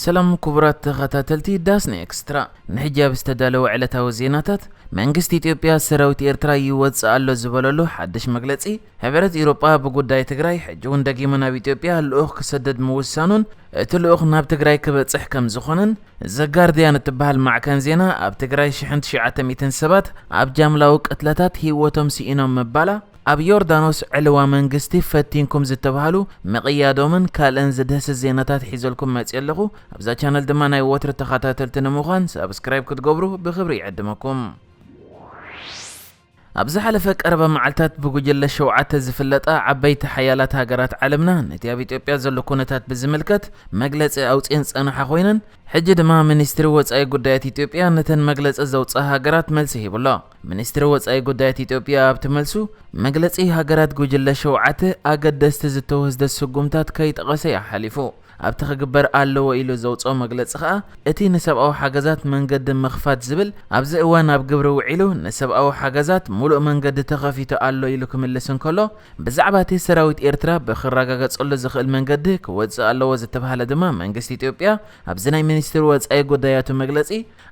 ሰላም ክቡራት ተኸታተልቲ ዳስና ኤክስትራ፣ ንሕጂ ኣብ ዝተዳለወ ዕለታዊ ዜናታት፣ መንግስቲ ኢትዮጵያ ሰራዊት ኤርትራ ይወጽእ ኣሎ ዝበለሉ ሓድሽ መግለጺ፣ ሕብረት ኢሮጳ ብጉዳይ ትግራይ ሕጂ እውን ደጊሙ ናብ ኢትዮጵያ ልኡኽ ክሰደድ ምውሳኑን እቲ ልኡኽ ናብ ትግራይ ክበጽሕ ከም ዝኾነን፣ ዘጋርድያን እትበሃል ማዕከን ዜና ኣብ ትግራይ ሽሕን ትሽዓተ ሚእትን ሰባት ኣብ ጃምላዊ ቅትለታት ህይወቶም ስኢኖም ምባላ፣ ኣብ ዮርዳኖስ ዕልዋ መንግስቲ ፈቲንኩም ዝተባህሉ ምቕያዶምን ካልእን ዝድህስስ ዜናታት ሒዘልኩም መፅእ ኣለኹ። ኣብዛ ቻነል ድማ ናይ ወትሪ ተኸታተልቲ ንምዃን ሳብስክራይብ ክትገብሩ ብክብሪ ይዕድመኩም። ኣብ ዝሓለፈ ቀረባ መዓልታት ብጉጅለ ሸውዓተ ዝፍለጣ ዓበይቲ ሓያላት ሃገራት ዓለምና ነቲ ኣብ ኢትዮጵያ ዘሎ ኩነታት ብዝምልከት መግለፂ ኣውፅኤን ዝፀንሓ ኮይነን፣ ሕጂ ድማ ሚኒስትሪ ወፃኢ ጉዳያት ኢትዮጵያ ነተን መግለፂ ዘውፅኣ ሃገራት መልሲ ሂቡ ኣሎ። ሚኒስትሪ ወፃኢ ጉዳያት ኢትዮጵያ ኣብቲ መልሱ፣ መግለፂ ሃገራት ጉጅለ ሸውዓተ ኣገደስቲ ዝተወስደ ስጉምታት ከይጠቐሰ እዩ ሓሊፉ። ኣብቲ ክግበር ኣለዎ ኢሉ ዘውፅኦ መግለፂ ከኣ፣ እቲ ንሰብኣዊ ሓገዛት መንገዲ ምኽፋት ዝብል ኣብዚ እዋን ኣብ ግብሪ ውዒሉ፣ ንሰብኣዊ ሓገዛት ሙሉእ መንገዲ ተኸፊቱ ኣሎ ኢሉ ክምልስ እንከሎ፣ ብዛዕባ እቲ ሰራዊት ኤርትራ ብክረጋገጸሉ ዝኽእል መንገዲ ክወጽእ ኣለዎ ዝተባህለ ድማ መንግስቲ ኢትዮጵያ ኣብዚ ናይ ሚኒስትሪ ወጻኢ ጉዳያቱ መግለጺ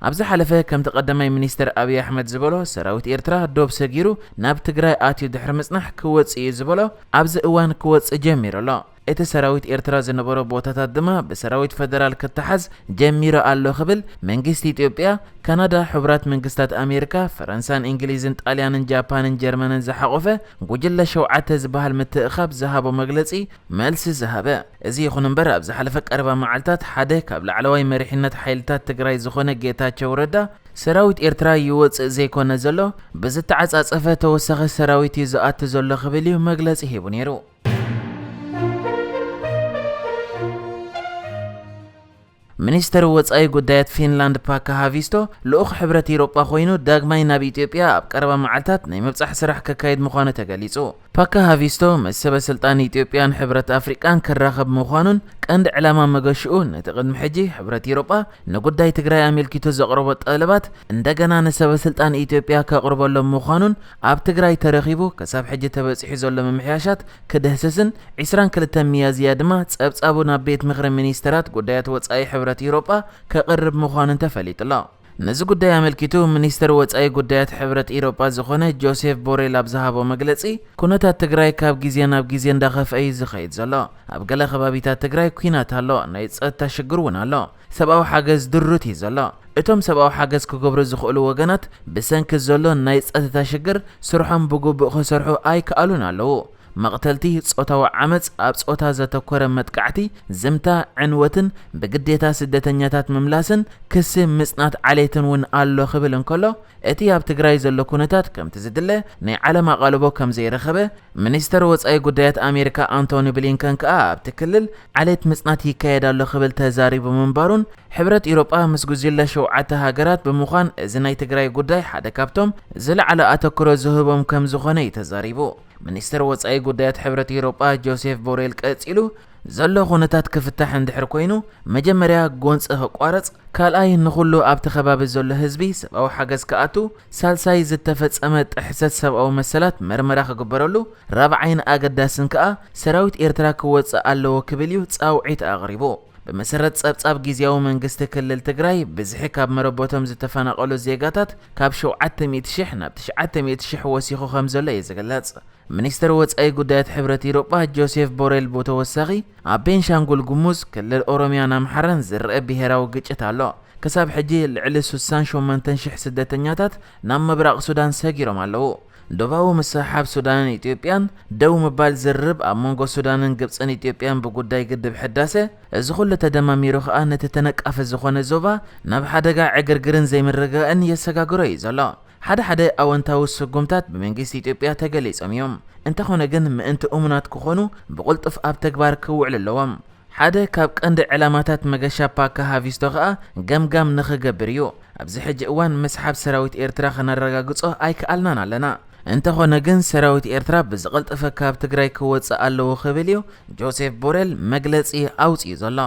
ኣብ ዝሓለፈ ከምቲ ቀዳማይ ሚኒስትር ኣብይ ኣሕመድ ዝበሎ ሰራዊት ኤርትራ ዶብ ሰጊሩ ናብ ትግራይ ኣትዩ ድሕሪ ምጽናሕ ክወጽእ እዩ ዝበሎ ኣብዚ እዋን ክወጽእ ጀሚሩ ኣሎ። እቲ ሰራዊት ኤርትራ ዝነበሮ ቦታታት ድማ ብሰራዊት ፈደራል ክተሓዝ ጀሚሩ ኣሎ ክብል መንግስቲ ኢትዮጵያ፣ ካናዳ፣ ሕቡራት መንግስታት ኣሜሪካ፣ ፈረንሳን እንግሊዝን ጣልያንን ጃፓንን ጀርመንን ዝሓቖፈ ጉጅለ ሸውዓተ ዝበሃል ምትእኻብ ዝሃቦ መግለጺ መልሲ ዝሃበ። እዚ ይኹን እምበር ኣብ ዝሓለፈ ቀረባ መዓልታት ሓደ ካብ ላዕለዋይ መሪሕነት ሓይልታት ትግራይ ዝኾነ ጌታቸው ረዳ ሰራዊት ኤርትራ ይወጽእ ዘይኮነ ዘሎ ብዝተዓጻጸፈ ተወሳኺ ሰራዊት እዩ ዝኣቱ ዘሎ ክብል እዩ መግለጺ ሂቡ ነይሩ። ሚኒስተር ወጻኢ ጉዳያት ፊንላንድ ፓካ ሃቪስቶ ልኡኽ ሕብረት ኢሮጳ ኮይኑ ዳግማይ ናብ ኢትዮጵያ ኣብ ቀረባ መዓልታት ናይ ምብጻሕ ስራሕ ከካይድ ምዃኑ ተገሊጹ። ፓካ ሃቪስቶ ምስ ሰበ ስልጣን ኢትዮጵያን ሕብረት ኣፍሪቃን ክራኸብ ምዃኑን ቀንዲ ዕላማ መገሽኡ ነቲ ቅድሚ ሕጂ ሕብረት ኢሮጳ ንጉዳይ ትግራይ ኣመልኪቱ ዘቕረቦ ጠለባት እንደገና ንሰበ ስልጣን ኢትዮጵያ ከቕርበሎም ምዃኑን ኣብ ትግራይ ተረኺቡ ክሳብ ሕጂ ተበጺሑ ዘሎ ምምሕያሻት ክድህስስን ዕስራን ክልተን ሚያዝያ ድማ ጸብጻቡ ናብ ቤት ምኽሪ ሚኒስተራት ጉዳያት ወጻኢ ሕብረት ኢሮጳ ከቕርብ ምዃኑን ተፈሊጡ ኣሎ። ነዚ ጉዳይ ኣመልኪቱ ሚኒስተር ወጻኢ ጉዳያት ሕብረት ኢሮጳ ዝኾነ ጆሴፍ ቦሬል ኣብ ዝሃቦ መግለጺ፣ ኩነታት ትግራይ ካብ ግዜ ናብ ግዜ እንዳኸፍአ እዩ ዝኸይድ ዘሎ። ኣብ ገለ ከባቢታት ትግራይ ኲናት ኣሎ፣ ናይ ጸጥታ ሽግር እውን ኣሎ። ሰብኣዊ ሓገዝ ድሩት እዩ ዘሎ። እቶም ሰብኣዊ ሓገዝ ክገብሩ ዝኽእሉ ወገናት ብሰንኪ ዘሎ ናይ ጸጥታ ሽግር ስርሖም ብግቡእ ክሰርሑ ኣይከኣሉን ኣለዉ። መቕተልቲ፣ ጾታዊ ዓመጽ፣ ኣብ ጾታ ዘተኮረ መጥቃዕቲ፣ ዝምታ፣ ዕንወትን ብግዴታ ስደተኛታት ምምላስን ክሲ ምጽናት ዓሌትን እውን ኣሎ ክብል እንከሎ፣ እቲ ኣብ ትግራይ ዘሎ ኩነታት ከምቲ ዝድለ ናይ ዓለም ኣቓልቦ ከም ዘይረኸበ፣ ሚኒስተር ወጻኢ ጉዳያት ኣሜሪካ ኣንቶኒ ብሊንከን ከኣ ኣብቲ ክልል ዓሌት ምጽናት ይካየድ ኣሎ ክብል ተዛሪቡ ምንባሩን፣ ሕብረት ኢሮጳ ምስ ጉጅለ ሸውዓተ ሃገራት ብምዃን እዚ ናይ ትግራይ ጉዳይ ሓደ ካብቶም ዝለዓለ ኣተኩሮ ዝህቦም ከም ዝኾነ እዩ ተዛሪቡ። ሚኒስተር ወጻኢ ጉዳያት ሕብረት ኢሮጳ ጆሴፍ ቦሬል ቀጺሉ፣ ዘሎ ኩነታት ክፍታሕ እንድሕር ኮይኑ፣ መጀመርያ ጎንጺ ክቋረጽ፣ ካልኣይ ንኹሉ ኣብቲ ከባቢ ዘሎ ህዝቢ ሰብኣዊ ሓገዝ ክኣቱ፣ ሳልሳይ ዝተፈጸመ ጥሕሰት ሰብኣዊ መሰላት መርመራ ክግበረሉ፣ ራብዓይን ኣገዳስን ከኣ ሰራዊት ኤርትራ ክወጽእ ኣለዎ ክብል እዩ ጻውዒት ኣቕሪቡ። ብመሰረት ጸብጻብ ግዝያዊ መንግስቲ ክልል ትግራይ፣ ብዝሒ ካብ መረበቶም ዝተፈናቐሉ ዜጋታት ካብ ሸውዓተ ሚእቲ ሽሕ ናብ ትሽዓተ ሚእቲ ሽሕ ወሲኹ ከም ዘሎ እዩ ዝግለጽ። ሚኒስተር ወጻኢ ጉዳያት ሕብረት ኢሮጳ ጆሴፍ ቦሬል ብተወሳኺ፣ ኣብ ቤንሻንጉል ጉሙዝ፣ ክልል ኦሮሚያን ኣምሓራን ዝረአ ብሄራዊ ግጭት ኣሎ። ክሳብ ሕጂ ልዕሊ ስሳን ሸሞንተን ሽሕ ስደተኛታት ናብ ምብራቕ ሱዳን ሰጊሮም ኣለዉ። ዶባዊ ምስሕሓብ ሱዳንን ኢትዮጵያን ደው ምባል ዝርርብ ኣብ መንጎ ሱዳንን ግብጽን ኢትዮጵያን ብጉዳይ ግድብ ሕዳሰ፣ እዚ ኩሉ ተደማሚሩ ከኣ ነቲ ተነቃፊ ዝኾነ ዞባ ናብ ሓደጋ ዕግርግርን ዘይምርግጋእን የሰጋግሮ እዩ ዘሎ። ሓደ ሓደ ኣወንታዊ ስጉምታት ብመንግስቲ ኢትዮጵያ ተገሊጾም እዮም። እንተኾነ ግን ምእንቲ እሙናት ክኾኑ ብቕልጡፍ ኣብ ተግባር ክውዕሉ ኣለዎም። ሓደ ካብ ቀንዲ ዕላማታት መገሻ ፓካ ሃቪስቶ ከኣ ገምጋም ንኽገብር እዩ። ኣብዚ ሕጂ እዋን ምስሓብ ሰራዊት ኤርትራ ከነረጋግጾ ኣይከኣልናን ኣለና። እንተኾነ ግን ሰራዊት ኤርትራ ብዝቐልጠፈ ካብ ትግራይ ክወጽእ ኣለዎ ክብል እዩ ጆሴፍ ቦሬል መግለጺ ኣውጺኡ ዘሎ።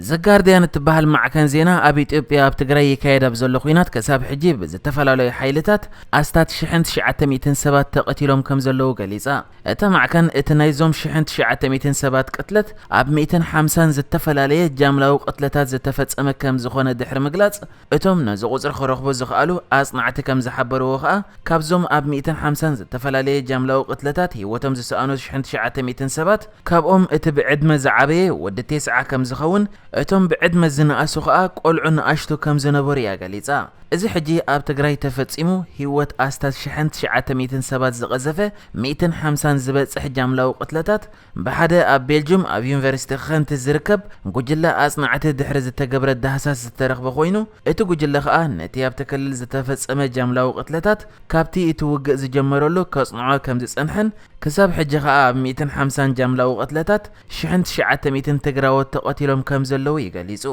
ዘጋርድያን እትበሃል ማዕከን ዜና ኣብ ኢትዮጵያ ኣብ ትግራይ ይካየድ ኣብ ዘሎ ኲናት ክሳብ ሕጂ ብዝተፈላለዩ ሓይልታት ኣስታት ሽሕን ትሽዓተ ሚእትን ሰባት ተቐቲሎም ከም ዘለዉ ገሊጻ። እታ ማዕከን እቲ ናይዞም ሽሕን ትሽዓተ ሚእትን ሰባት ቅትለት ኣብ ሚእትን ሓምሳን ዝተፈላለየ ጃምላዊ ቅትለታት ዝተፈጸመ ከም ዝኾነ ድሕሪ ምግላጽ፣ እቶም ነዚ ቁጽሪ ክረኽቡ ዝኽኣሉ ኣጽናዕቲ ከም ዝሓበርዎ ከኣ፣ ካብዞም ኣብ ሚእትን ሓምሳን ዝተፈላለየ ጃምላዊ ቅትለታት ህይወቶም ዝሰኣኑ ሽሕን ትሽዓተ ሚእትን ሰባት፣ ካብኦም እቲ ብዕድመ ዝዓበየ ወዲ ቴስዓ ከም ዝኸውን፣ እቶም ብዕድመ ዝነኣሱ ከኣ ቆልዑ ንኣሽቱ ከም ዝነበሩ እያ ገሊጻ። እዚ ሕጂ ኣብ ትግራይ ተፈጺሙ ህይወት ኣስታት ሽሕን ትሽዓተ ሚእትን ሰባት ዝቐዘፈ ሚእትን ሓምሳን ዝበጽሕ ጃምላዊ ቅትለታት ብሓደ ኣብ ቤልጁም ኣብ ዩኒቨርሲቲ ኸንት ዝርከብ ጉጅለ ኣጽናዕቲ ድሕሪ ዝተገብረ ዳህሳስ ዝተረኽበ ኮይኑ፣ እቲ ጉጅለ ከኣ ነቲ ኣብቲ ክልል ዝተፈጸመ ጃምላዊ ቅትለታት ካብቲ እቲ ውግእ ዝጀመረሉ ከጽንዖ ከም ዝጸንሐን ክሳብ ሕጂ ከኣ ኣብ ሚእትን ሓምሳን ጃምላዊ ቅትለታት ሽሕን ትሽዓተ ሚእትን ትግራዎት ተቐቲሎም ከም ዘለዉ እዩ ገሊጹ።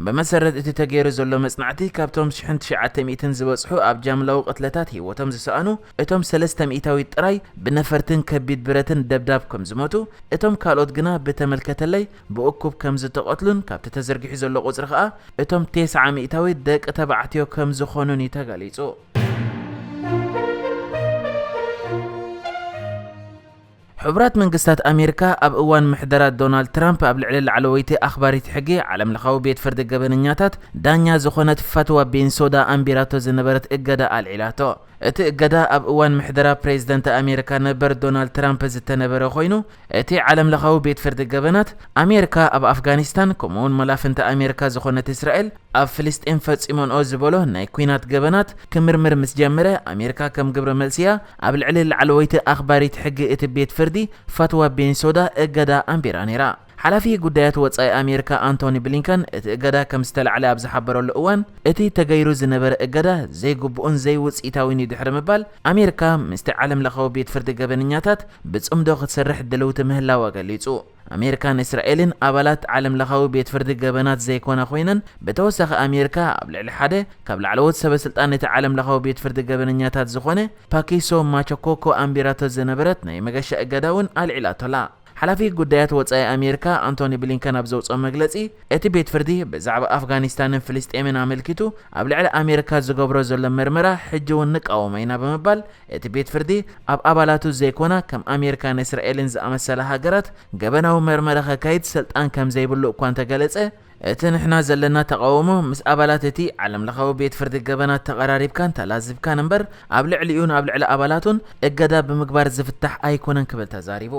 ብመሰረት እቲ ተገይሩ ዘሎ መጽናዕቲ፣ ካብቶም ሽሕን ትሽዓተ ሚእትን ዝበጽሑ ኣብ ጃምላዊ ቅትለታት ህይወቶም ዝሰኣኑ፣ እቶም ሰለስተ ሚእታዊት ጥራይ ብነፈርትን ከቢድ ብረትን ደብዳብ ከም ዝሞቱ፣ እቶም ካልኦት ግና ብተመልከተለይ ብእኩብ ከም ዝተቐትሉን ካብቲ ተዘርጊሑ ዘሎ ቁጽሪ ከኣ እቶም ተስዓ ሚእታዊት ደቂ ተባዕትዮ ከም ዝኾኑን እዩ ተገሊጹ። ሕቡራት መንግስታት ኣሜሪካ ኣብ እዋን ምሕደራ ዶናልድ ትራምፕ ኣብ ልዕሊ ላዕለወይቲ ኣኽባሪት ሕጊ ዓለምለኻዊ ቤት ፍርዲ ገበነኛታት ዳኛ ዝኾነት ፋትዋ ቤንሶዳ ኣንቢራቶ ዝነበረት እገዳ ኣልዒላቶ። እቲ እገዳ ኣብ እዋን ምሕደራ ፕሬዝደንት ኣሜሪካ ነበር ዶናልድ ትራምፕ ዝተነበረ ኮይኑ፣ እቲ ዓለምለኻዊ ቤት ፍርዲ ገበናት ኣሜሪካ ኣብ ኣፍጋኒስታን ከምኡውን መላፍንቲ ኣሜሪካ ዝኾነት እስራኤል ኣብ ፍልስጤም ፈጺሞንኦ ዝበሎ ናይ ኲናት ገበናት ክምርምር ምስ ጀመረ፣ ኣሜሪካ ከም ግብረ መልሲያ ኣብ ልዕሊ ላዕለወይቲ ኣኽባሪት ሕጊ እቲ ቤት ፍርዲ ፋትዋ ቤንሶዳ እገዳ ኣንቢራ ነይራ። ሓላፊ ጉዳያት ወጻኢ ኣሜሪካ ኣንቶኒ ብሊንከን እቲ እገዳ ከም ዝተላዕለ ኣብ ዝሓበረሉ እዋን፣ እቲ ተገይሩ ዝነበረ እገዳ ዘይግቡእን ዘይውጽኢታዊን እዩ ድሕሪ ምባል፣ ኣሜሪካ ምስቲ ዓለምለኻዊ ቤት ፍርዲ ገበነኛታት ብጽምዶ ክትሰርሕ ድልውቲ ምህላዋ ገሊጹ። ኣሜሪካን እስራኤልን ኣባላት ዓለምለኻዊ ቤት ፍርዲ ገበናት ዘይኮና ኮይነን፣ ብተወሳኺ ኣሜሪካ ኣብ ልዕሊ ሓደ ካብ ላዕለዎት ሰበ ስልጣን እቲ ዓለምለኻዊ ቤት ፍርዲ ገበነኛታት ዝኾነ ፓኪሶ ማቸኮኮ ኣንቢራቶ ዝነበረት ናይ መገሻ እገዳ እውን ኣልዒላቶላ። ሓላፊ ጉዳያት ወጻኢ ኣሜሪካ ኣንቶኒ ብሊንከን ኣብ ዘውጽኦ መግለጺ፣ እቲ ቤት ፍርዲ ብዛዕባ ኣፍጋኒስታንን ፍልስጤምን ኣመልኪቱ ኣብ ልዕሊ ኣሜሪካ ዝገብሮ ዘሎ መርመራ ሕጂ እውን ንቃወሞ ኢና ብምባል፣ እቲ ቤት ፍርዲ ኣብ ኣባላቱ ዘይኮና ከም ኣሜሪካን እስራኤልን ዝኣመሰላ ሃገራት ገበናዊ መርመራ ከካይድ ስልጣን ከም ዘይብሉ እኳ እንተገለጸ፣ እቲ ንሕና ዘለና ተቓውሞ ምስ ኣባላት እቲ ዓለምለኻዊ ቤት ፍርዲ ገበናት ተቐራሪብካን ተላዚብካን እምበር፣ ኣብ ልዕሊኡን ኣብ ልዕሊ ኣባላቱን እገዳ ብምግባር ዝፍታሕ ኣይኮነን ክብል ተዛሪቡ።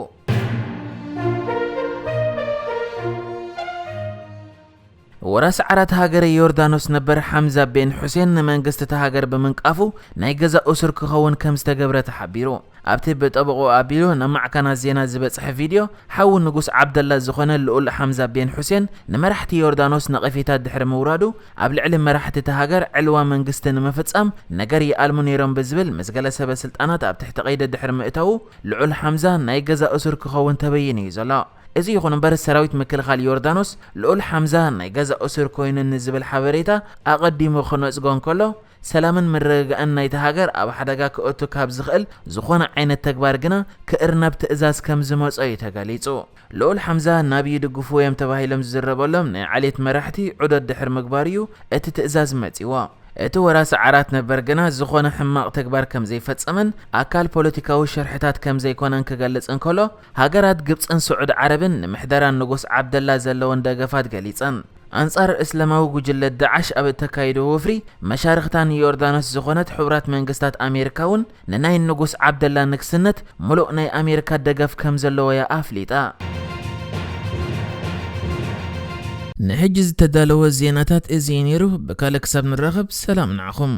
ወራስ ዓራት ሃገረ ዮርዳኖስ ነበር ሓምዛ ቤን ሑሴን ንመንግስቲ እታ ሃገር ብምንቃፉ ናይ ገዛ እሱር ክኸውን ከም ዝተገብረ ተሓቢሩ። ኣብቲ ብጠበቆ ኣቢሉ ናብ ማዕከናት ዜና ዝበጽሐ ቪድዮ፣ ሓው ንጉስ ዓብደላ ዝኾነ ልኡል ሓምዛ ቤን ሑሴን ንመራሕቲ ዮርዳኖስ ነቐፌታ ድሕሪ ምውራዱ፣ ኣብ ልዕሊ መራሕቲ እታ ሃገር ዕልዋ መንግስቲ ንምፍጻም ነገር ይኣልሙ ነይሮም ብዝብል ምስ ገለ ሰበ ስልጣናት ኣብ ትሕቲ ቀይዲ ድሕሪ ምእታዉ፣ ልዑል ሓምዛ ናይ ገዛ እሱር ክኸውን ተበይኑ እዩ ዘሎ። እዚ ይኹን እምበር፣ ሰራዊት ምክልኻል ዮርዳኖስ ልኡል ሓምዛ ናይ ገዛ እሱር ኮይኑ ንዝብል ሓበሬታ ኣቐዲሙ ክነጽጎ እንከሎ፣ ሰላምን ምርግጋእን ናይታ ሃገር ኣብ ሓደጋ ክእቱ ካብ ዝኽእል ዝኾነ ዓይነት ተግባር ግና ክእርነብ ትእዛዝ ከም ዝመጾ እዩ ተገሊጹ። ልኡል ሓምዛ ናብ ይድግፉ እዮም ተባሂሎም ዝዝረበሎም ናይ ዓሌት መራሕቲ ዑደት ድሕሪ ምግባር እዩ እቲ ትእዛዝ መጺዎ። እቲ ወራሲ ዓራት ነበር ግና ዝኾነ ሕማቕ ተግባር ከም ዘይፈጸመን ኣካል ፖለቲካዊ ሽርሕታት ከም ዘይኮነን ክገልጽ እንከሎ፣ ሃገራት ግብጽን ስዑድ ዓረብን ንምሕደራ ንጉስ ዓብደላ ዘለወን ደገፋት ገሊጸን። ኣንጻር እስላማዊ ጉጅለ ዳዕሽ ኣብ እተካይዶ ወፍሪ፣ መሻርኽታ ንዮርዳኖስ ዝኾነት ሕቡራት መንግስታት ኣሜሪካ እውን ንናይ ንጉስ ዓብደላ ንግስነት ምሉእ ናይ ኣሜሪካ ደገፍ ከም ዘለዎ እያ ኣፍሊጣ። ንሕጂ ዝተዳለወ ዜናታት እዚ እዩ ነይሩ። ብካልእ ክሳብ ንራኸብ ሰላም ንዓኹም።